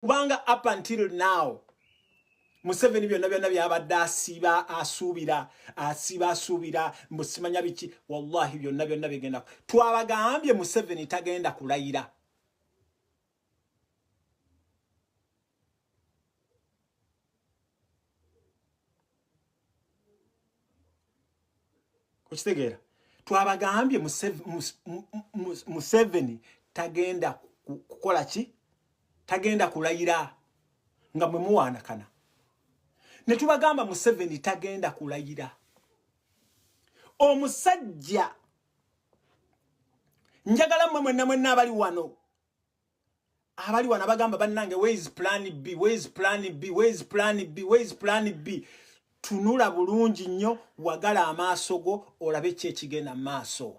Kubanga up until now Museveni byonna byonna byabadde asiiba asuubira, asiiba asuubira mbu simanya biki, wallahi byonna byonna bigenda. Twabagambye Museveni tagenda kulayira. Okitegeera? Twabagambye Museveni tagenda kukola ki, tagenda kulayira, nga mwe muwaanakana. Ne tubagamba Museveni tagenda kulayira. Omusajja njagala mmwe mwenna mwenna abali wano, abali wano abagamba bannange, where is plan B, where is plan B, where is plan B, where is plan B? Tunula bulungi nnyo, wagala amaaso go olabe ki ekigenda mu maaso.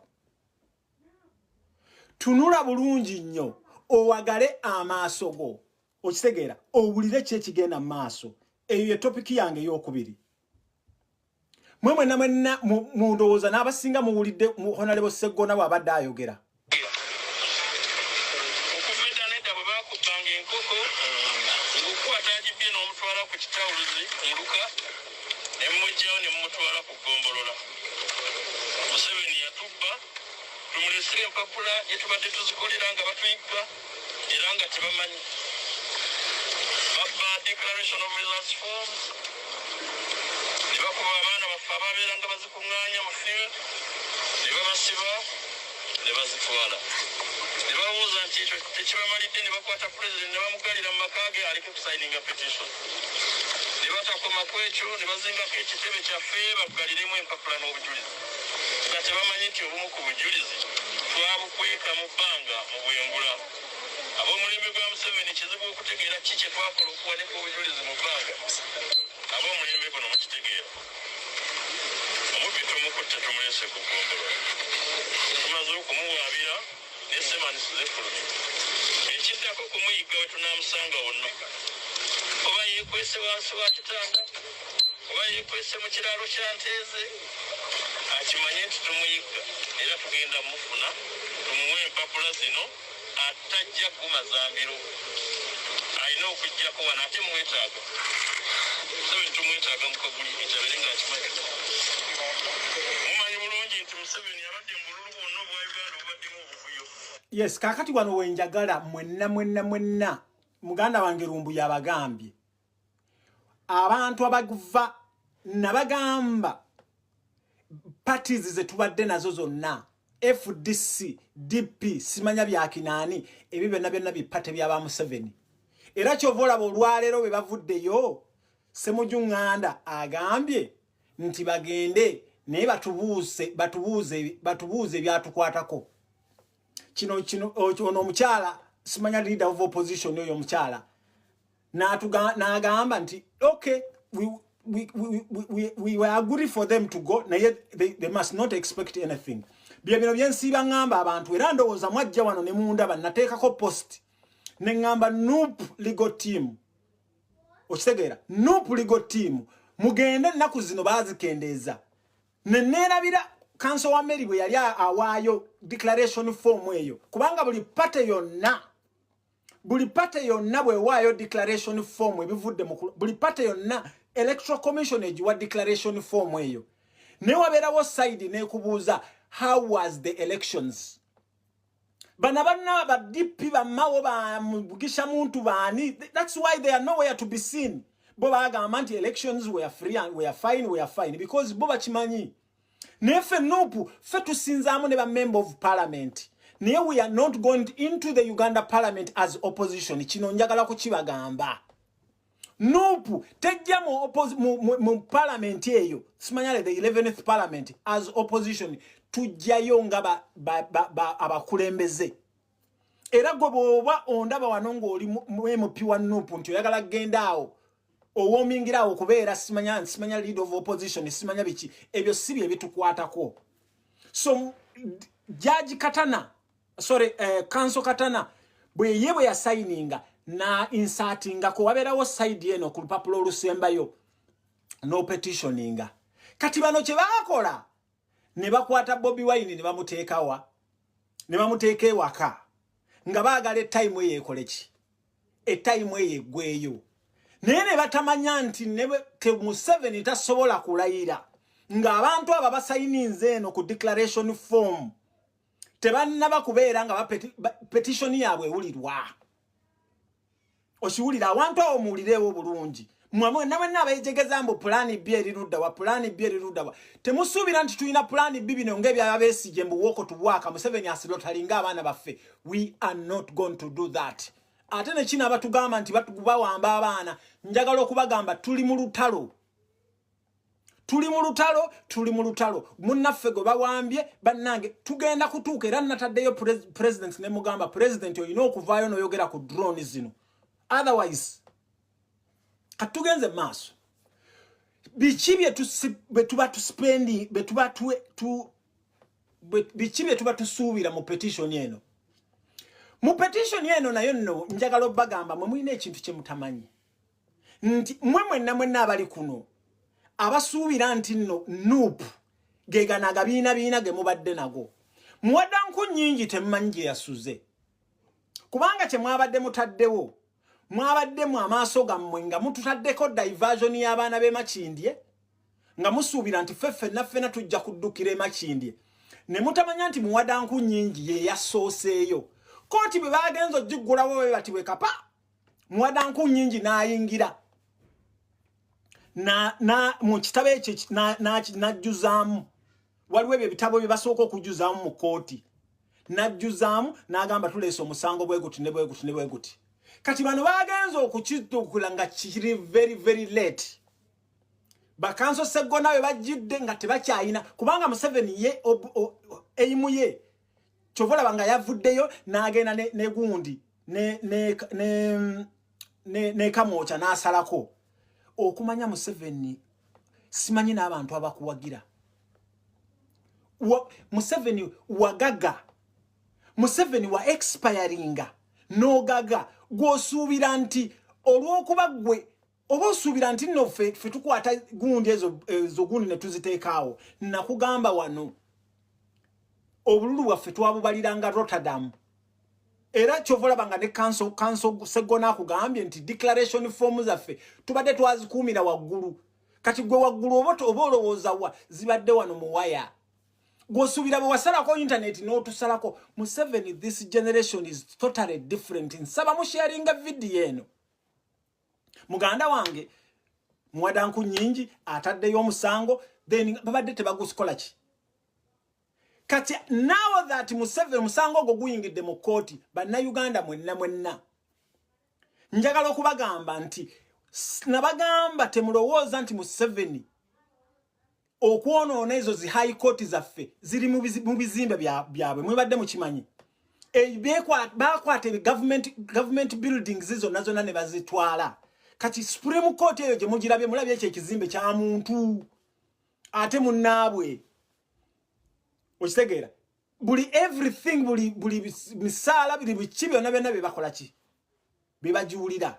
Tunula bulungi nnyo, owagale amaaso go, okitegeera, owulire ki ekigenda mu maaso. Eyo ye topic yange ey'okubiri. Mwe mwenna mwenna mu ndowooza n'abasinga muwulidde Honorable Sseggona bw'abadde ayogera. Okuva edda nedda bwe bakubbanga enkoko, ng'okukwata agibbye n'omutwala ku kitawuluzi muluka ne mumuggyawo ne mumutwala ku ggombolola. Museveni yatubba, tumulesere empapula gye tubadde tuzikolera nga batuyigga era nga tebamanyi. Babba declaration of results forms ne bakuba abaana baffe ababeera nga bazikuŋŋaanya mu field ne babasiba ne bazitwala. Ne babuuza nti ekyo tekibamalidde, ne bakwata pulezidenti ne bamugalira mu maka ge aleke kusayininga petition. Ne batakoma ku ekyo, ne bazingako ekitebe kyaffe bagaliremu empapula n'obujulizi, nga tebamanyi nti obumu ku bujulizi twabukweka mu bbanga mu bwengula. Ab'omulembe gwa Museveni kizibu okutegeera ki kye twakola okuwanika obujulizi mu bbanga. Ab'omulembe guno mukitegeera, omubbi tumukutte, tumulese ku ggombolola, tumaze okumuwaabira ne semanisi zefulumye. Ekiddako kumuyigga we tunaamusanga wonna, oba yeekwese wansi wa kitanda oba yeekwese mu kiraalo kya nteeze, akimanye nti tumuyigga era tugenda mufuna tumuwe empapula zino. Atajja kuguma zambiro alina okujjako wano, ate mwetaaga Museveni, tumwetaaga mu kaguli ekyabere ng'akimanyi. Mumanyi bulungi nti Museveni abadde mu bululu bwonna obwa Uganda obubaddemu obuvuyo. Yes, kakati wano wenjagala mwenna mwenna mwenna, muganda wange Lumbu yabagambye abantu abaguva nabagamba parties zetubadde nazo zonna, FDC, DP, simanya byakinaani, ebyo byonna byonna bipate byaba Museveni. Era kyova olaba olwaleero bwe bavuddeyo, Ssemujju Ŋŋanda agambye nti bagende naye batubuuse, batubuuze, batubuuze ebyatukwatako. Kino kino ono omukyala simanya leader of opposition oyo omukyala n'agamba nti okay, we were agree for them to go, naye they must not expect anything. Bye bino byensiiba ŋŋamba abantu, era ndowooza mwajja wano ne mundaba nateekako post ne ŋŋamba NUP legal team, okitegeera, NUP legal team mugende, ennaku zino baazikendeeza. Ne neerabira counsel wa Mary bwe yali awaayo declaration form eyo, kubanga buli party yonna, buli party yonna bwewaayo declaration form ebivudde mu buli party yonna, Electoral Commission egiwa declaration form eyo, naye wabeerawo side n'ekubuuza, "How was the elections?" Bana banna ba DP, bamawo bamugisha muntu baani, that's why they are nowhere to be seen. Bo bagamba nti elections were free and were fine, were fine, because bo bakimanyi. Naye ffe NUP, ffe tusinzaamu ne ba member of parliament, naye we are not going into the Uganda parliament as opposition. Kino njagala kukibagamba, NUP tejja mu parliament eyo, simanyale the 11th parliament, as opposition. Tujjayo nga abakulembeze. Era gwe bw'oba ondaba wano ng'oli MP wa NUP nti oyagala kgenda awo owoomingira awo okubeera simanya leader of opposition, simanya biki, ebyo si bye bitukwatako. So Judge Katana, sorry, Counsel Katana bwe ye bwe yasayininga na insertingako, wabeerawo side eno ku lupapula olusembayo no petitioninga. Kati bano kye baakola ne bakwata Bobi Wine ne bamuteekawa, ne bamuteeka ewaka nga baagala etime eyo ekole ki? Etayimu eyo eggweeyo, naye ne batamanya nti Museveni tasobola kulayira ng'abantu abo basayininze eno ku declaration form tebannaba kubeera nga petition yaabwe ewulirwa. Okiwulira? Awantu awo muwulireewo bulungi. Mwamwe namwenna abeejegeza mbu plan B eri ludda wa, plan B eri ludda wa, temusuubira nti tulina plan B. Bino ng'ebyaba Besigye mbu walk to work, Museveni asilotalinga abaana baffe. We are not going to do that. Ate ne kino abatugamba nti bawamba abaana, njagala okubagamba tuli mu lutalo, tuli mu lutalo, tuli mu lutalo. Munnaffe gwe bawambye, bannange, tugenda kutuuka. Era nataddeyo president ne mugamba, "President, olina okuvaayo n'oyogera ku drone zino, otherwise." Kati tugenze maaso. Biki bye tuba tuspendi, bye tuba tu biki bye tuba tusuubira mu petition eno? Mu petition eno nayo nno njagala obbagamba, mwe mulina ekintu kye mutamanyi nti mwe mwenna mwenna abali kuno abasuubira nti nno NUP gegano agabiinabiina ge mubadde nago, muwadda nku nnyingi, temumanyi gye yasuze, kubanga kye mwabadde mutaddewo, mwabadde mu amaaso gammwe nga mututaddeko diversion y'abaana b'e Makindye, nga musuubira nti ffe ffenna ffenna tujja kuddukira e Makindye, ne mutamanya nti muwadanku nnyingi ye yasooseeyo. Kooti bwe bagenza ogiggulawo bwe bati bwe kapa, muwadanku nnyingi n'ayingira na mu kitabo ekyo n'ajjuzaamu. Waliwo ebyo ebitabo bye basooka okujjuzaamu mu kooti. N'ajjuzaamu n'agamba, "Tuleese omusango bwe guti ne bwe guti ne bwe guti." Kati bano bagenza okukitukula nga kiri very very late. Ba counsel Seggona bwe bajjidde nga tebakyayina, kubanga Museveni ye eimu ye kyova olaba nga yavuddeyo n'agenda ne gundi ne Kamwokya n'asalako. Okumanya Museveni, simanyi n'abantu abakuwagira. Museveni wagaga, Museveni wa expiringa n'ogaga, gw'osuubira nti olw'okuba ggwe oba osuubira nti nno ffe tukwata gundi ezo gundi ne tuziteekaawo. Nakugamba wano obululu bwaffe twabubaliranga Rotterdam, era kyova olaba nga ne counsel Seggona akugambye nti declaration form zaffe tubadde twazikuumira waggulu. Kati gwe waggulu oba olowooza wa zibadde wano mu waya? Gw'osuubira bwe wasalako internet n'otusalako. Museveni, this generation is totally different. Nsaba musharinga vidiyo eno. Muganda wange muwadanku nyingi ataddeyo omusango, then babadde tebagusikola ki. Kati now that Museveni omusango ogwo guyingidde mu kkooti, Bannayuganda mwenna mwenna njagala okubagamba nti nabagamba temulowooza nti Museveni okwonoona ezo zi high court zaffe ziri mu bizimbe byabwe. Mwebadde mukimanyi bakwata government buildings zonna zonna ne bazitwala. Kati Supreme Court eyo gye mugirabye, mulabye ekyo ekizimbe kya muntu ate munnaabwe. Okitegeera? Buli everything, buli misaala, buli biki byonna byonna bye bakola ki bye bagiwulira.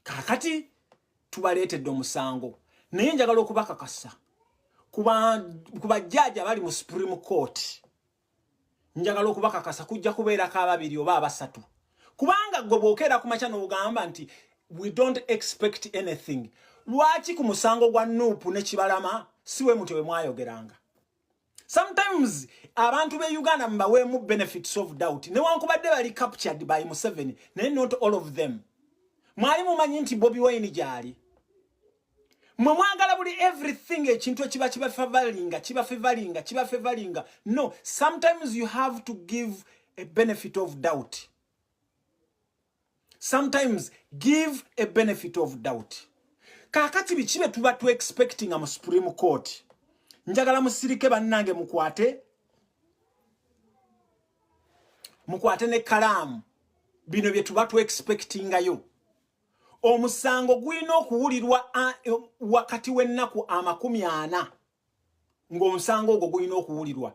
Kaakati tubaleetedde omusango, naye njagala okubakakasa ku bajjaaji abali mu Supreme Court, njagala okubakakasa kujja kubeerako ababiri oba abasatu, kubanga gwe bw'okeera ku makya n'ogamba nti we don't expect anything, lwaki ku musango gwa NUP ne Kibalama si we mutyo bwe mwayogeranga? Sometimes abantu be Uganda mbaweemu benefits of doubt, newankubadde bali captured by Museveni, naye not all of them. Mwali mumanyi nti Bobi Wine gyali. Mwe mwagala buli everything ekintu ekiba kibafavalinga, kibafevalinga, kibafevalinga. No, sometimes you have to give a benefit of doubt. Sometimes give a benefit of doubt. Kaakati biki bye tuba tu expectinga mu Supreme Court? Njagala musirike bannange, mukwate ne kalaamu. Bino bye tuba tu expectingayo: omusango gulina okuwulirwa wakati w'ennaku 40 ng'omusango ogwo gulina okuwulirwa,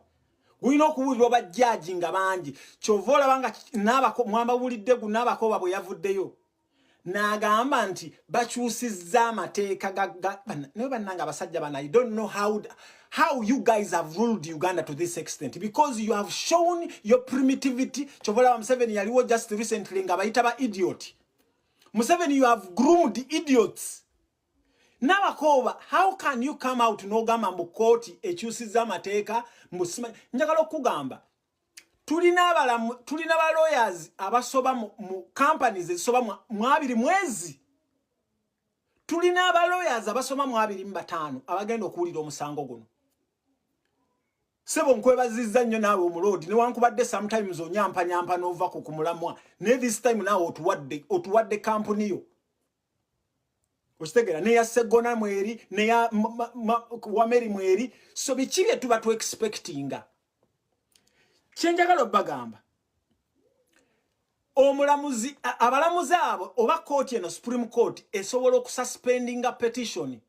gulina okuwulirwa bajjaaji nga bangi. Kyova olaba nga mwambawulidde gu n'Abakooba bwe yavuddeyo. N'agamba nti bakyusizza amateeka. Naye bannange, abasajja bana, I don't know how you guys have ruled Uganda to this extent, because you have shown your primitivity. Kyova olaba Museveni yaliwo just recently nga bayita ba idiot. Museveni, you have groomed idiots. Nabakooba, how can you come out n'ogamba mbu kooti ekyusizza amateeka? Mbu njagala okugamba, tulina abalamu, tulina ba lawyers abasoba mu companies ezisoba mu 20 mwezi. Tulina aba lawyers abasoma mu 25 abagenda okuwulira omusango guno. Sebo, nkwebazizza nnyo naawe omuloodi, newankubadde sometimes onyampanyampa n'ova ku kumulamwa, naye this time naawe otuwadde kampuni yo, okitegeera? Neya Seggona mweri, neya Wameri mweri. So biki bye tuba tu expectinga? Kyenjagala obbagamba, omulamuzi, abalamuzi abo oba kooti eno, Supreme Court, esobola okususpendinga petition,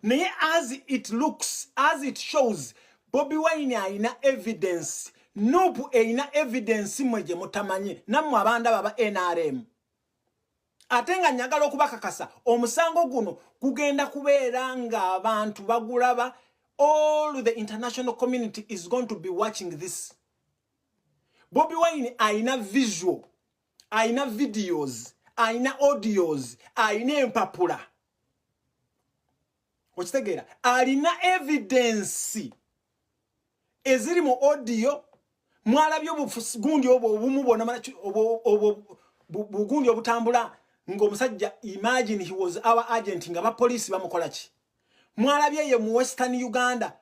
naye as it looks, as it shows, Bobi Wine ayina evidence, NUP erina evidence mwe gye mutamanyi, nammwe abandaba ba NRM. Ate nga njagala okubakakasa, omusango guno gugenda kubeera ng'abantu bagulaba. All the international community is going to be watching this. Bobi Wine ayina visual, ayina videos, ayina audios, ayina empapula, okitegeera? Alina evidence eziri mu audio. Mwalabye obugundi obwo obumu bwonna, obwo bugundi obutambula ng'omusajja, imagine he was our agent, nga bapoliisi bamukola ki? Mwalabye ye mu Western Uganda,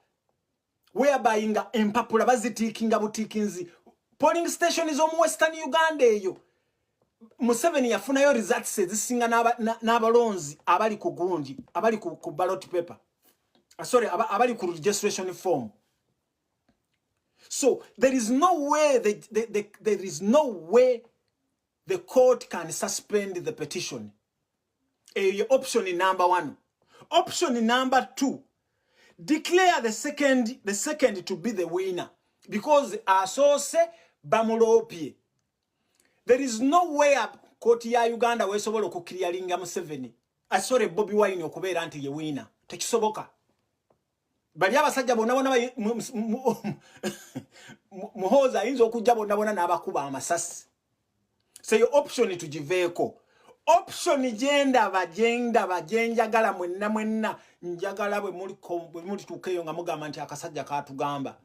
whereby nga empapula bazitiikinga butiikinzi polling station z'omu Western Uganda. Eyo Museveni yafunayo results ezisinga n'abalonzi abali ku gundi, abali ku ballot paper. Sorry, abali ku registration form. So there is no way the court can suspend the petition. Eyo option number one. Option number two, declare the second to be the winner, because asoose bamuloopye. There is no way kooti ya Uganda wesobola okuclearinga Museveni, sorry, Bobi Wine okubeera nti ye winner. Tekisoboka. Bali abasajja bonna bonna, Muhoozi ayinza okujja bonna bonna n'abakuba amasasi. So eyo option tugiveeko. Option gyendaba, gyenjagala mwenna mwenna, njagala bwe mulituuka eyo nga mugamba nti akasajja katugamba,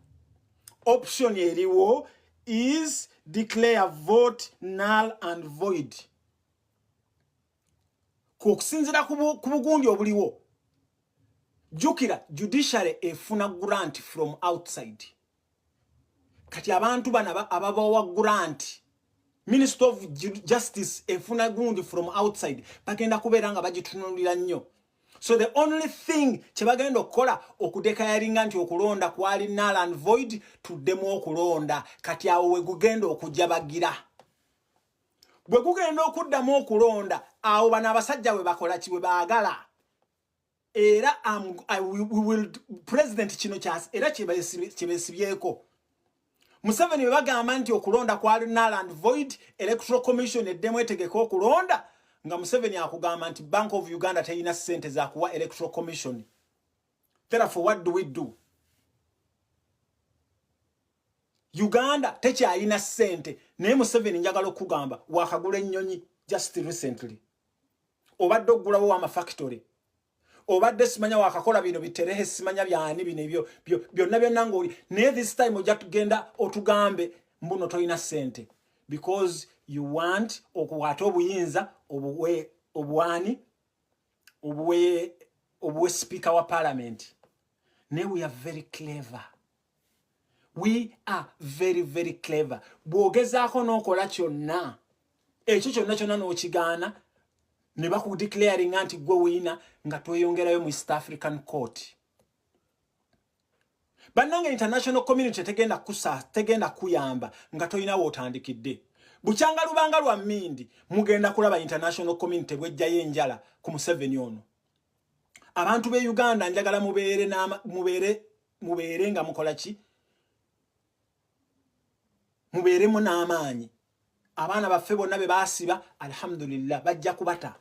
option eriwo is declare vote null and void. Kusinziira ku bugundi obuliwo, jjukira judiciary efuna grant from outside. Kati abantu bano ababawa grant, Minister of Justice efuna gundi from outside, bagenda kubeera nga bagitunulira nnyo. So the only thing kyebagenda okukola, okudeclaringa nti okulonda kwali null and void, tuddemu okulonda. Kati awo we gugenda okujabagira, bwe gugenda okuddamu okulonda, awo bano abasajja bwe bakola ki bwe baagala. Era we will president kino era kyebesibyeko Museveni bwe bagamba nti okulonda kwali null and void, Electoral Commission eddemu etegeka okulonda, nga Museveni akugamba nti Bank of Uganda terina ssente zakuwa Electoral Commission. Therefore, what do we do? Uganda tekyalina ssente, naye Museveni, njagala okugamba, wakagula ennyonyi just recently, obadde oggulawo amafactory, obadde simanya wakakola bino biterehe, simanya byani bino ebyo byonna byonna ngaoli, naye this time ojja tugenda otugambe mbuno tolina ssente, because you want okukwata obuyinza obuwe obwani, obuwe speaker wa parliament. Naye we are very clever, we are very very clever. Bw'ogezaako n'okola kyonna ekyo kyonna kyonna n'okigaana, ne bakudeclaringa nti gwe winner, nga tweyongerayo mu East African Court. Bannange, international community tegenda kusa, tegenda kuyamba nga tolina wootandikidde. Bukyanga lubanga lwa mmindi, mugenda kulaba international community bwejjayo enjala ku Museveni ono. Abantu b'e Uganda, njagala mubeere mubeere nga mukola ki, mubeeremu n'amaanyi. Abaana baffe bonna be baasiba, alhamdulillah, bajja kubata.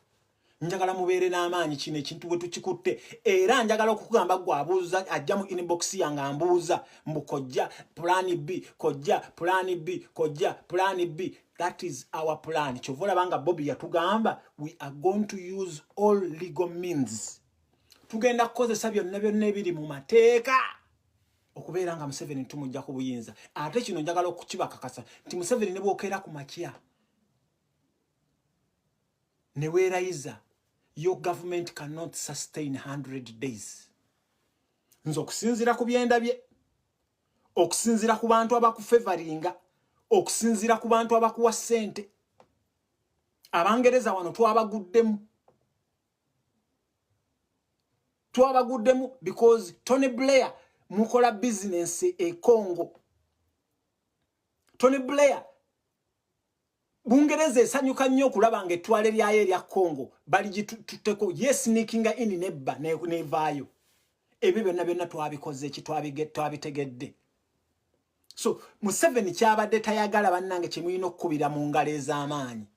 Njagala mubeere n'amaanyi. Kino ekintu bwe tukikutte, era njagala okukugamba gwe abuuza, ajja mu inbox yange ambuuza mbu kojja plan B, kojja plan B, kojja plan B. That is our plan. Kyova olaba nga Bobi yatugamba we are going to use all legal means. Tugenda kukozesa byonna byonna ebiri mu mateeka okubeera nga Museveni tumujja ku buyinza. Ate kino njagala okukibakakasa nti Museveni ne bwokeera ku makya ne weerayiza, your government cannot sustain 100 days. Nze okusinziira ku byendabye, okusinziira ku bantu abakufevaringa, okusinziira ku bantu abakuwa ssente, Abangereza wano twabaguddemu, twabaguddemu because Tony Blair mukola bizinensi e Congo. Tony Blair, Bungereza esanyuka nnyo okulaba nga ettwale lyayo erya Congo baligitutteko, yesneakinga in nebba nevaayo. Ebyo byonna byonna twabikoze ki? Twabitegedde. So Museveni kyabadde tayagala, bannange, kyemulina okukubira mu ngalo ez'amaanyi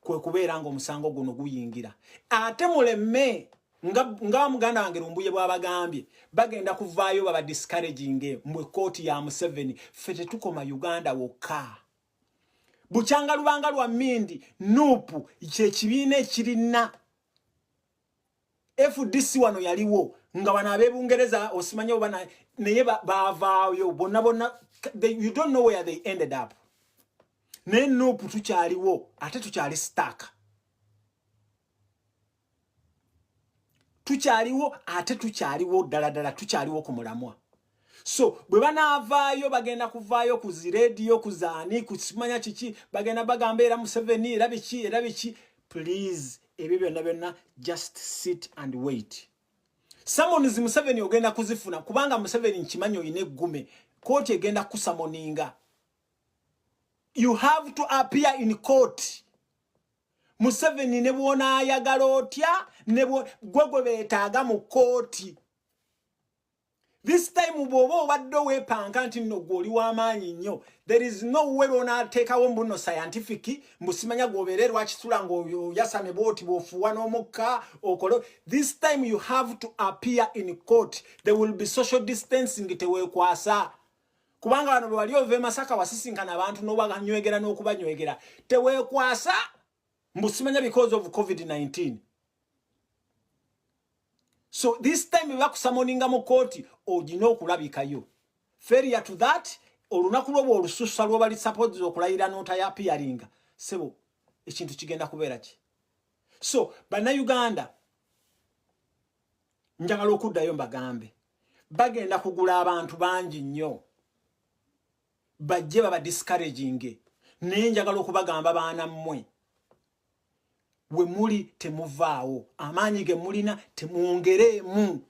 kwe kubeera nga omusango guno guyingira. Ate muleme nga muganda wange Lumbuye bw'abagambye, bagenda kuvaayo baba discouraging mbwe kooti ya Museveni. Ffe tetukoma Uganda wokka. Bukyanga lubanga lwa mindi, NUP kyekibiina ekirina FDC wano yaliwo nga bano ab'Ebungereza osimanya oba naye baavaayo bonna bonna. You don't know where they ended up. Naye NUP tukyaliwo, ate tukyali stuck, tukyaliwo, ate tukyaliwo ddala ddala, tukyaliwo ku mulamwa. So bwe banaavaayo, bagenda kuvaayo ku zirediyo, ku zaani, kusimanya kiki, bagenda bagamba era Museveni era biki era biki. Please, ebyo byonna byonna, just sit and wait. Summons Museveni ogenda kuzifuna, kubanga Museveni nkimanyi olina eggume. Kooti egenda kusummoninga. You have to appear in court, Museveni. Ne bwonaayagala otya, ne gwe gwe beetaaga mu kooti this time. Bw'oba obadde weepanka nti nno gwe oli w'amaanyi nnyo, there is no way lwonaateekawo mbuno scientific mbu simanya gwobeere lwakisula ng'oyasame bwoti bw'ofuuwa n'omukka okole. This time you have to appear in court. There will be social distancing. Teweekwasa, kubanga bano bwe wali ova e Masaka wasisinkana abantu n'obanywegera n'okubanywegera. Teweekwasa mbu simanya because of COVID-19. So this time bakusummoninga mu kooti, ogina okulabikayo. Failure to that, olunaku lwo bw'olususa lwobali suppose okulayira n'otaappearinga, sebo, ekintu kigenda kubeera ki? So Bannayuganda, njagala okuddayo mbagambe, bagenda kugula abantu bangi nnyo bajje baba discouraging. Naye njagala okubagamba, baana mmwe, we muli temuvaawo. Amaanyi ge mulina temwongereemu.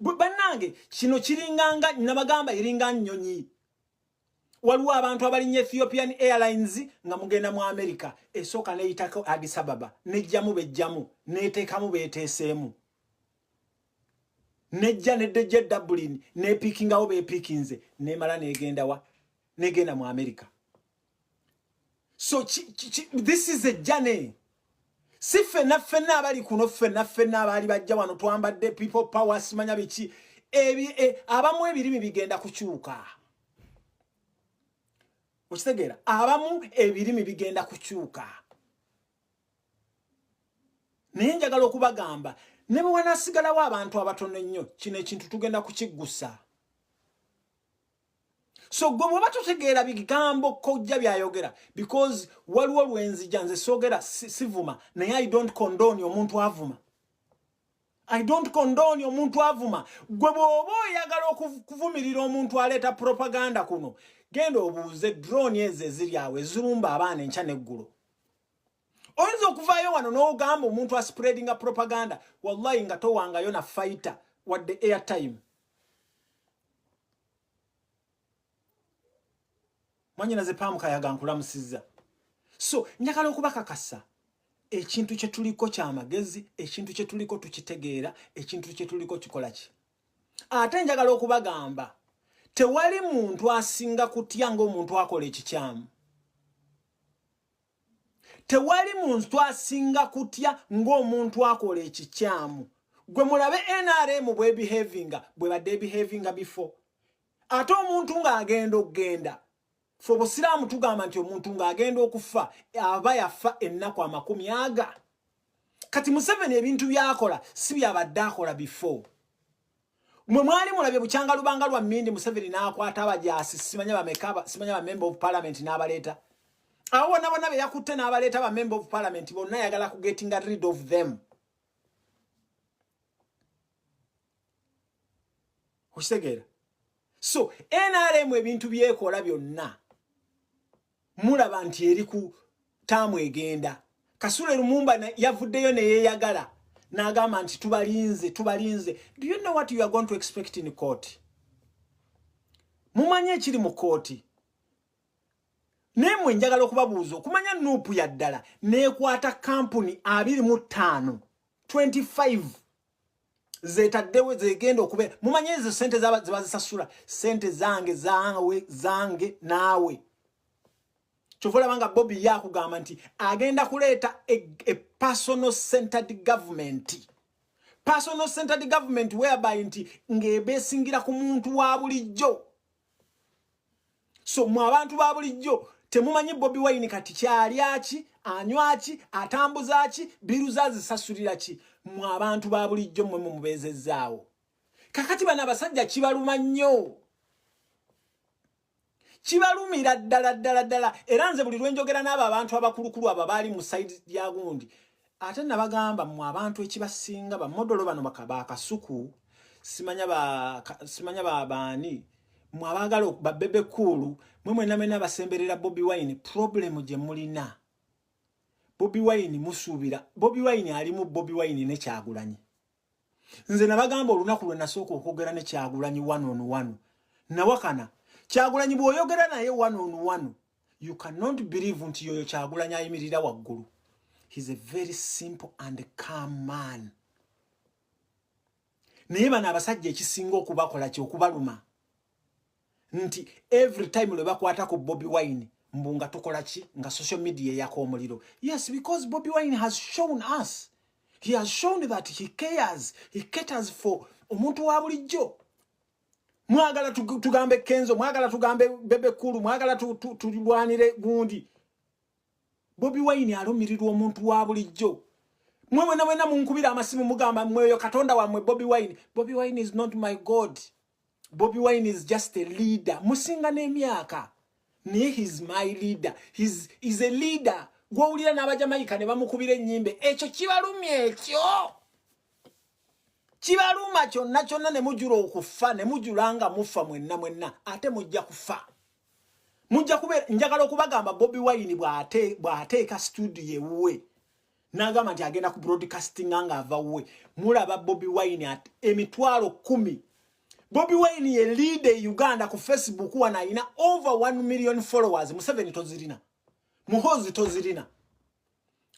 Bannange, kino kiringanga nabagamba, eringa nnyonyi. Waliwo abantu abalinnya Ethiopian Airlines nga mugenda mu America, esooka neyitako Addis Ababa, nejjamu bejjamu, neteekamu beeteeseemu, nejja neddejja e Dublin, nepickingawo bepickinze, nemala negendawa? Negenda mu America. So this is a journey. Si ffenna ffenna abali kuno, ffenna ffenna abaali bajja wano twambadde people power, simanya biki. Abamu ebirimi bigenda kukyuka, okitegeera? Abamu ebirimi bigenda kukyuka. Naye njagala okubagamba, ne bwe wanaasigalawo abantu abatono ennyo, kino ekintu tugenda kukiggusa. So gwe bweba totegeera bigambo kojja byayogera, because waliwo lwenzija nze soogera, sivuma, naye I don't condone omuntu avuma. I don't condone omuntu avuma. Gwe bw'oba oyagala okuvumirira omuntu aleeta propaganda kuno, genda obuuze drone ezo eziri awo ezirumba abaana enkya n'eggulo. Oyinza okuvaayo wano n'ogamba omuntu aspreadinga propaganda, wallahi nga towangayo na fighter wadde airtime. Mwanyinaze Paamukayaga, nkulamusizza. So njagala okubakakasa, ekintu kye tuliko kyamagezi, ekintu kye tuliko tukitegeera, ekintu kye tuliko kikola ki. Ate njagala okubagamba, tewali muntu asinga kutya ng'omuntu akola ekikyamu. Tewali muntu asinga kutya ng'omuntu akola ekikyamu. Gwe mulabe NRM bwebehavinga, bwe badde behavinga before. Ate omuntu ng'agenda okugenda, fe obusiraamu tugamba nti omuntu ng'agenda okufa aba yafa ennaku 20 aga. Kati Museveni ebintu byakola si byabadde akola before. Mwe mwali mulabye bukyanga lubanga lwa mmindi Museveni n'akwata abajaasi, simanya bameka, simanya ba member of parliament, n'abaleeta abo bonna bonna be yakutte, n'abaleeta ba member of parliament bonna, ayagala ku getting rid of them. Okitegeera? So NRM ebintu byekola byonna mulaba nti eri ku taamu egenda. Kasule Lumumba yavuddeyo neyeyagala n'agamba nti tubalinze, tubalinze. Do you know what you are going to expect in court? Mumanyi ekiri mu kooti? Naye mmwe njagala okubabuuza okumanya, NUP ya ddala neekwata kampuni 25, 25 zetaddewo zegenda okubeera. Mumanyi ezo sente zebazisasula? Sente zange, zange, zange naawe. Kyova olaba nga Bobi yakugamba nti agenda kuleeta a personal centered government, personal centered government whereby nti ng'ebeesingira ku muntu wa bulijjo. So mwe abantu ba bulijjo temumanyi Bobi Wine kati kyalyaki, anywaki, atambuza ki, bill zazisasulira ki. Mwe abantu ba bulijjo mmwe mumubeezezzaawo. Kakati bano abasajja kibaluma nnyo, kibalumira ddala ddala ddala. Era nze buli lwenjogera n'abo abantu abakulukulu abo baali mu side ya gundi, ate nabagamba, mmwe abantu ekibasinga bamodolo bano bakasuku, simanya baani, mwe abaagala babebe kuulu, mwe mwena mwena basemberera Bobi Wine, problem gye mulina, Bobi Wine musuubira Bobi Wine alimu Bobi Wine ne Kyagulanyi. Nze nabagamba olunaku lwe nasooka okwogera ne Kyagulanyi one on one, nawakana Kyagulanyi. Bw'oyogera naye one on one, you cannot believe nti yoyo Kyagulanyi ayimirira waggulu. He's a very simple and calm man. Naye bano abasajja ekisinga okubakola kyokubaluma nti every time lwe bakwata ku Bobi Wine, mbu nga tukola ki, nga social media eyaka omuliro. Yes, because Bobi Wine has shown us, he has shown that he cares, he caters for omuntu wa bulijjo. Mwagala tugambe Kenzo, mwagala tugambe Bebe Cool, mwagala tulwanire gundi. Bobi Wine alumirirwa omuntu wa bulijjo. Mwe mwena mwena munkubira amasimu, mugamba mweyo katonda wammwe Bobi Wine. Bobi Wine is not my god. Bobi Wine is just a leader. Musinga n'emyaka, naye he's my leader. He's a leader gwowulira n'Abajamaika ne bamukubira ennyimbe. Ekyo kibalumya, ekyo kibaluma kyonna kyonna, ne mujula okufa, ne mujula nga mufa mwenna mwenna. Ate mujja kufa, mujja kubeera. Njagala okubagamba, Bobi Wine bw'ateeka studio ewuwe n'agamba nti agenda ku broadcastinga ng'ava wuwe, mulaba Bobi Wine at 10,000. Bobi Wine ye leader e Uganda. Ku Facebook wano alina over 1 million followers. Museveni tozirina, Muhozi tozirina,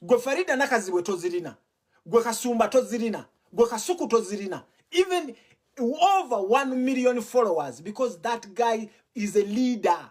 gwe Farida Nakazibwe tozirina, gwe Kasumba tozirina, gwe Kasuku tozirina, even over 1 million followers, because that guy is a leader.